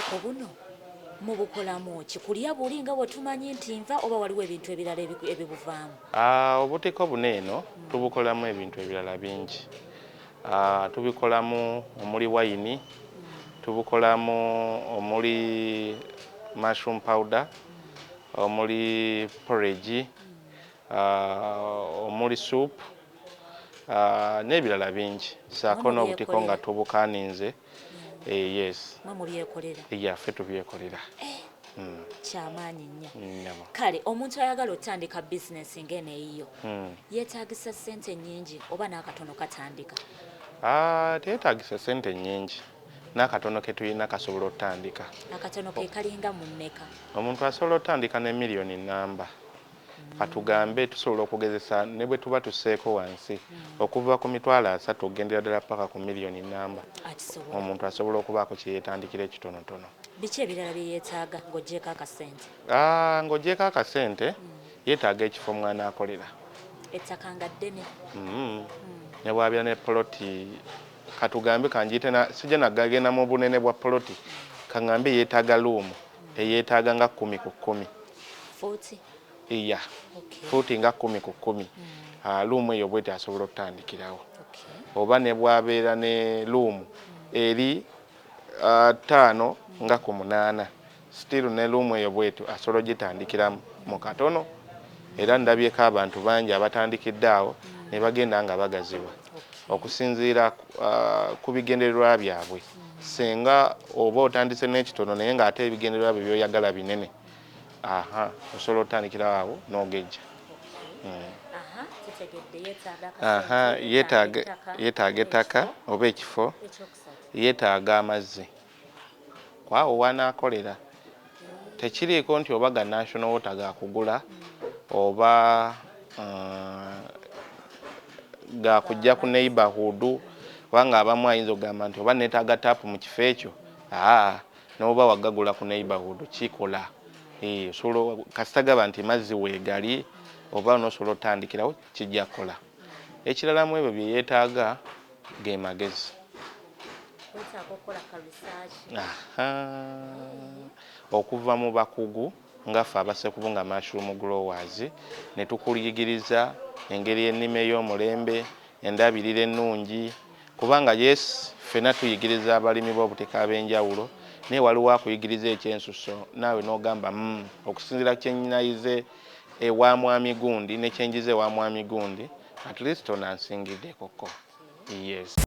Obutiko buno mubukolamu ki? Kulya buli nga bwe tumanyi nti nva, oba waliwo ebintu ebirala ebibuvaamu? Ah, obutiko buno eno tubukolamu ebintu ebirala bingi. Ah, tubikolamu omuli wayini, tubukolamu omuli mushroom powder, omuli porridge, omuli soup n'ebirala bingi, saako Mwe n'obutiko nga mubyekolera? tubukaninze. Eh, yes. Mwe mubyekolera? Yaffe tubyekolera. Kyamaanyi nnyo. Nyabo. Kale omuntu ayagala otandika bizinesi ng'eno eyiyo, yeetagisa ssente nnyingi oba n'akatono katandika? Ah, teyeetagisa sente nnyingi, n'akatono ke tulina kasobola otandika. Akatono ke kalinga mu mmeka? Omuntu asobola otandika ne miliyoni 1. Katugambe tusobola okugezesa ne bwe tuba tusseeko wansi okuva ku 30,000 okugendera ddala paka ku miliyoni 1. Akisobola? Omuntu asobola okubaako kye yeetandikira ekitonotono. Biki ebirala bye yeetaaga ng'ogyeko akasente? Ah, ng'ogyeko akasente, yeetaaga ekifo mwanaakolera. Ettaka nga ddene? Ne bw'abeera ne poloti, katugambe kanjiyite sijja nagagenda mu bunene bwa poloti, kaŋŋambe yeetaaga room eyeetaaga nga 10 ku 10. 40? Iya. Fuuti nga 10 ku 10. Ah, room eyo bweti asobola okutandikirawo. Oba ne bwabeera ne room eri 5 nga ku 8, still ne room eyo bwetu asobola ogitandikiramu mu katono. Era ndabyeko abantu bangi abatandikidde awo ne bagenda nga bagaziwa okusinziira ku bigendererwa byabwe. Singa oba otandise n'ekitono naye ng'ate ebigendererwa byo by'oyagala binene, aha, osobola otandikirawo awo n'ogejja. Aha, tutegedde yeetaaga Aha, akasente, yeetaaga ettaka, yeetaaga ettaka ekifo. Oba ekifo. Ekyokusatu? Yeetaaga amazzi kwawo wanaakolera. Tekiriiko nti oba ga National Water gakugula oba gakujja ku neighborhood, kubanga abamu ayinza okugamba nti oba neetaaga taapu mu kifo ekyo. Aa, n'oba wagagula ku neighborhood kikola. Eh, osobola kasita gaba nti mazzi weegali oba n'osobola otandikirawo, kijja kukola. Ekirala mu ebyo bye yeetaaga ge magezi. Wetaaga okukola ka research. Aha. Okuva mu bakugu nga ffe aba Ssekubunga Mushroom Growers ne tukuyigiriza engeri ennima ey'omulembe, endabirira ennungi, kubanga yes, ffenna tuyigiriza abalimi b'obutiko ab'enjawulo, naye waliwo akuyigiriza ekyensuso naawe n'ogamba, okusinziira ku kye nayize ewa mwami gundi ne kyenjize ewa mwami gundi, at least ono ansingiddekoko." Yes.